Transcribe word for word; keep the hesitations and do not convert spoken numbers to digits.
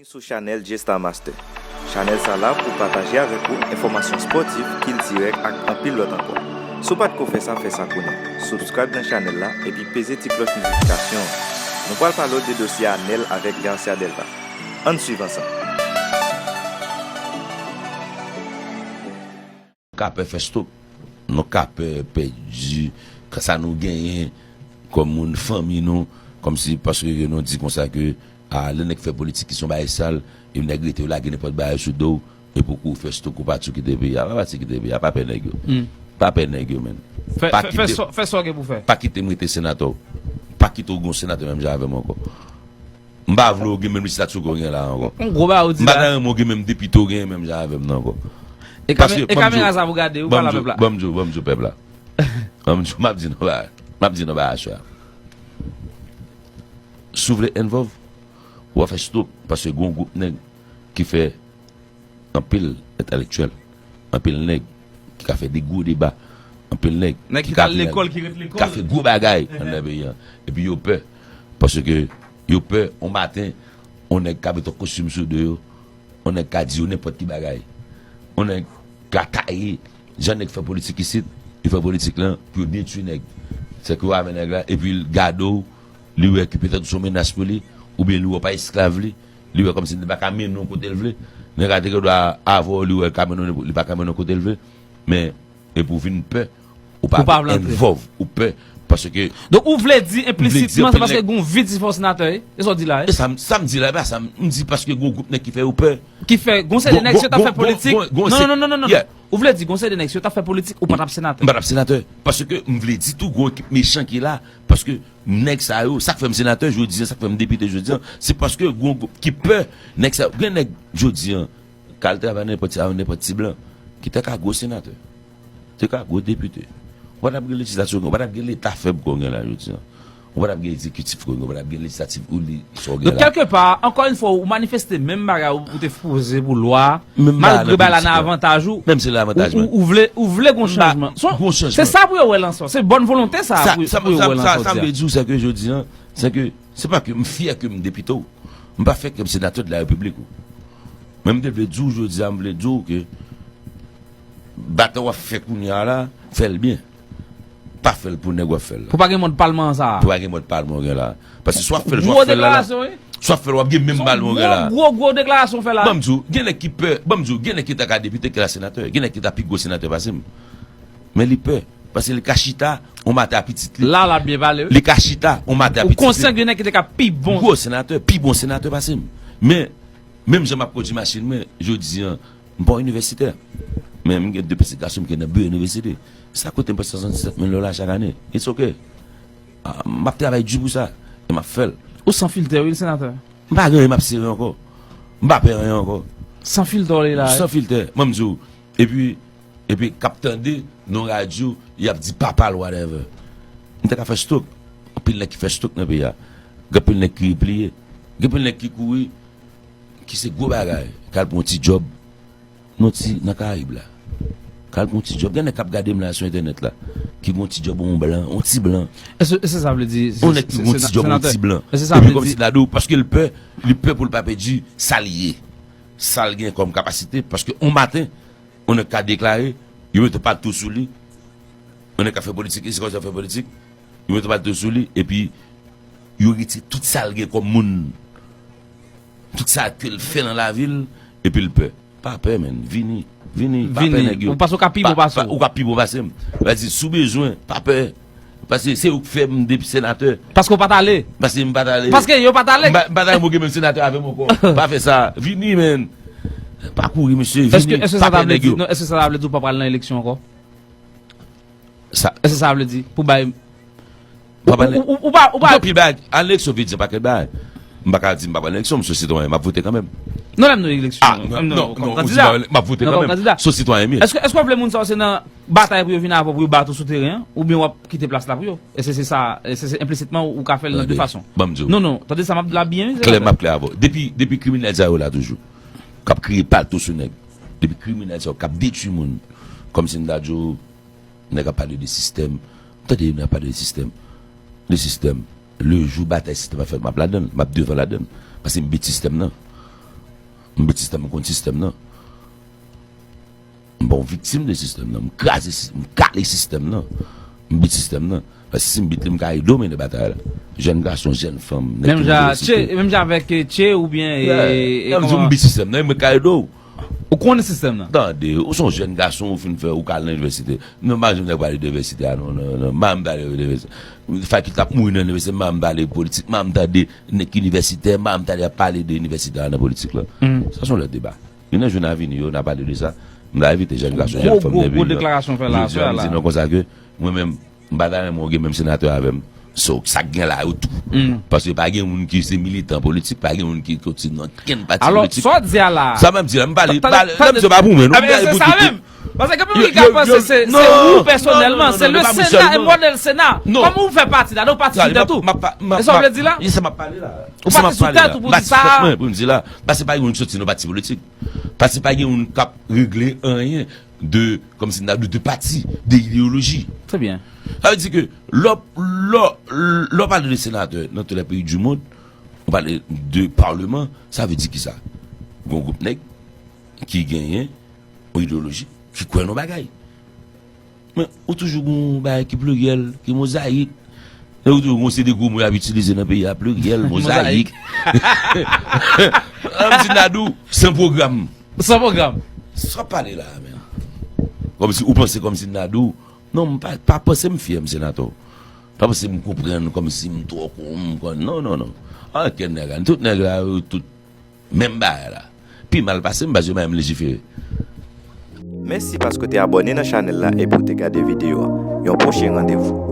Sou chanèl J Star Master. Chanèl sa la pou pataje avèk ou enfòmasyon spòtif, kiltirèl ak anpil lòt ankò. Si w pa t ko fè sa, fè sa kounye a. Subscribe nan chanèl la epi peze ti klòch notifikasyon an. Nou pral pale w de dosye Anèl avèk Garcia Delva. Ann swiv ansanm. Ka pè fè stop. Nou ka pè pèdi sa nou genyen kòm moun, fanmi nou, kòmsi paske ke nou di konsa ke a, lè nèg fè politik ki se yon bagay sal, epi nèg rete yo lage nenpòt bagay sou do w, epi w kouri fè stop, ou pati, ou kite peyi a. Pa pati kite peyi a, pa pè nèg yo. Pa pè nèg yo, menn. Pa kite, fè sa w gen pou fè. Pa kite m rete senatè w. Pa kite w gen yon senatè menm jan avè m ankò. M pa vle w gen menm lejizlatè ke w gen la ankò. M pa ta renmen w gen menm depite w gen menm jan avè m nan ankò. E kamera sa pou gade, ou pale a pèp la. Ban m di w, ban m di w pèp la. Ban m di w, m ap di nou bagay. M ap di nou bagay aswè a. Si w vle involve, w a fè stop, paske gen yon gwoup nèg ki fè anpil entèlektyèl, anpil nèg ki ka fè de gwo deba, anpil nèg ki ka fè gwo bagay anndan peyi a. Epi yo pè, paske yo pè yon maten yon nèg ka met yon kostim sou do yo, yon nèg ka di yo nenpòt ki bagay, yon nèg ka taye. Jan nèg fè politik isit, yo fè politik lan pou yo detwi nèg. Sèke yo avè nèg la epi l gade w, li wè ke petèt ou se yon menas pou li, oubyen li wè w pa esklav li, li wè kòmsi li pa ka mennen w kote l vle. Nèg la te gendwa avè w, li wè l ka mennen w, li pa ka mennen w kote l vle. Men epi w vin pè, ou pa vle involve, ou pè, paske. Donk ou vle di enplisitman se paske gen yon vid si fè w senatè wi? E sa w di la wi? E sa m di la, e pa sa m di, paske gen yon gwoup nèg ki fè yo pè. Ki fè, gen yon seri de nèg si yo t ap fè politik. Non, non, non, non, non. Ou vle di gen yon seri de nèg si yo t ap fè politik ou pa t ap senatè? M pa t ap senatè. Paske m vle di tou gen yon ekip mechan ki la. Paske nèg sa yo, sa k fè m senatè jodi an, sa k fè m depite jodi an, se paske gen yon gwoup ki pè nèg sa yo. Gen nèg jodi an k al travay nan nenpòt ti, avèk nenpòt ti blan ki te ka gwo senatè, te ka gwo depite. Ou pa t ap gen lejizlatè ke w gen, ou pa t ap gen leta fèb ke w gen la jodi an. Ou pa t ap gen egzekitif ke w gen, ou pa t ap gen lejislatif ou li sa w gen la. Donk kèlkepa, ankò yon fwa, ou manifeste menm bagay ou te poze pou lwa a, malgre bagay la nan avantaj ou, ou vle, ou vle gen yon chanjman. Se sa pou yo wè l ansanm. Se bòn volonte sa pou yo wè l ansanm. Sa m vle di w, se ke jodi an, se ke se pa ke m fyè ke m depite w. M pa fyè ke m senatè de la repiblik ou. Men m te vle di w jodi a, m vle di w ke batay w ap fè kounye a la, fè l byen. Pa fè l pou nèg w ap fè l la. Pou pa gen mòd palman an sa a. Pou pa gen mòd palman w gen la. Paske si w ap fè l jan w ap fè l la la, si w ap fè l w ap gen menm palman w gen la. Gwo gwo deklarasyon w fè la. Ban m di w, gen nèg ki pè, ban m di w, gen nèg ki ta ka depite ki ta senatè, gen nèg ki ta pi gwo senatè pase m. Men li pè, paske li ka chita yon maten a pitit li. La l ap byen pale wi. Li ka chita yon maten a pitit li. Ou konsyan gen nèg ki te ka pi bon. Gwo senatè, pi bon senatè pase m. Men, menm jan m ap kondui machin mwen, jodi an, m pa yon inivèsitè. Men m gen de pitit gason m ki nan biwo inivèsite. Sa koute m prèske swasanndiset mil dola chak ane. It's ok. M ap travay di pou sa. E m ap fè l. Ou san filtè wi, senatè. M pa gen anyen m ap sere ankò. M pa pè anyen ankò. San filtè w ye la wi. San filtè. Mwen m di w. Epi, epi k ap tande nan radyo, y ap di papa l whatever. M te ka fè stroke. Anpil nèg ki fè stroke nan peyi a. Gen anpil nèg ki repliye. Gen anpil nèg ki kouri, ki se gwo bagay. K al pran yon ti djòb nan ti, nan Karayib la. K al pran yon ti djòb. Gen nèg k ap gade m la sou entènèt la, ki gen yon ti djòb yon blan, yon ti blan. Èske, èske sa vle di, yon nèg ki gen yon ti djòb yon ti blan, epi kòmsi l ap di w, paske l pè, li pè pou l pa pèdi sa l ye, sa l gen kòm kapasite, paske yon maten, yon nèg ka deklare, yo mete palto sou li, yon nèg ka fè politik, li se kòmsi ap fè politik, yo mete palto sou li, epi yo retire tout sa l gen kòm moun, tout sa ke l fè nan lavi l, epi l pè. Pa pè, menn. Vini. Vini. Pa pè nèg yo. Ou pase w ka pi bon pase w. Ou ka pi bon pase m. Vadi, si w bezwen, pa pè. Paske se ou k fè m depi senatè. Paske w pa t ale. Paske m pa t ale. Paske yo pa t ale. M pa t ale, mwen gen menm senatè avè m ankò. Pa fè sa. Vini, menn. Pa kouri, mesye. Vini. Pa pè nèg yo. Non, èske sa ta vle di ou pa pral nan eleksyon ankò? Sa. Èske sa vle di pou bay. Ou, ou, ou, ou pa, ou pa. Gen anpil bagay. Al nan eleksyon vle di yon pakèt bagay. M pa ka di m pa pral nan eleksyon, m se yon sitwayen, m ap vote kanmenm. Non, lè m nan eleksyon. Ah, non, non, non, ou di m ap vote kanmenm. M se yon sitwayen m ye. Èske, èske w vle moun sa yo se nan batay pou yo vin avè w pou yo bat ou sou teren an, oubyen w ap kite plas la pou yo? Èske se sa, èske se enplisitman ou ka fè l nan de fason? Ban m di w. Non, non, tande sa m ap di la byen, wi, senatè. Klè, m ap klè avè w. Depi, depi kriminèl sa yo la toujou, k ap kriye palto sou nèg, depi kriminèl sa yo k ap detwi moun, kòmsi m ta di w, nèg ap pale de sistèm. Tande, nèg ap pale de sistèm. De sistèm. Le jou batay sistèm ap fèt, m ap ladan l. M ap devan ladan l. Paske m bet sistèm nan. M bet sistèm, m konn sistèm nan. M pa yon viktim de sistèm nan. M kraze, sis- m kale sistèm nan. M bet sistèm nan. Paske si m bet li, m ka ede w mennen batay la. Jèn gason, jèn fanm, nèg ki nan iniversite. Menm jan avèk eh, Che oubyen eh, eh, kòman? M di w, m bet sistèm nan, mwen ka ede w. Ou konnen sistèm nan? Tande, ou se yon jèn gason, ou fin fè, ou ka al nan inivèsite. Non, m pa janm tande pale de inivèsite a, non, non, non. M pa janm tande de inivèsite. Fakilte ap mouri nan inivèsite, m pa janm tande politik, m pa janm tande nèg inivèsitè, m pa janm tande y ap pale de inivèsite a nan politik la. Sa se yon lòt deba. Men nan jou n a vini yo, n a pale de sa. M ta envite jèn gason, jèn fanm nan peyi a. Gwo, gwo deklarasyon fè la, jodi a, m di nou konsa ke mwen menm, m pa ta renmen w gen menm senatè avè m. So, sa k gen la yo tou. Paske pa gen moun ki se militan politik, pa gen moun ki soti nan kenn pati politik. Alò, sa w di a la. Sa m ap di la, m pale, pale, sa m di yo pa pou mwen, non, m pale pou tout. Paske gen moun ki ka panse se ou pèsonèlman, se le Sena, e modèl Sena. Kòm ou fè pati la, ou pati sou tèt ou. E sa w vle di la? Ou pati sou tèt ou pou di sa. Pou m di la, paske pa gen moun ki soti nan pati politik. Paske pa gen moun k ap regle anyen de, kòmsi n a de, de pati, de ideyoloji. Trè byen. Sa vle di ke lè, lè, lè w pale de senatè nan tout lè peyi di mond, ou pale de palman, sa vle di kisa? Gon gwoup nèg ki genyen yon ideyoloji, ki kwè nan bagay. Men, ou toujou gon bagay ki pliryèl, ki mozayik. E ou toujou gon seri de gwo mo y ap itilize nan peyi a, pliryèl, mozayik. An m di Nadou, san pwogram. San pwogram. Sa w ap pale la a, men. Kòmsi ou panse kòmsi Nadou. Non, m pa, pa panse m fyè, m senatè. Pa panse m konprann kòmsi m twò kon, m konn. Non, non, non. Ankenn nèg la. Tout nèg la, yo tout menm bagay la. Pi mal pase m, paske yo pa menm lejifere. Mèsi paske w te abòne nan chanèl la epi w te gade videyo a. Yon pwochen randevou.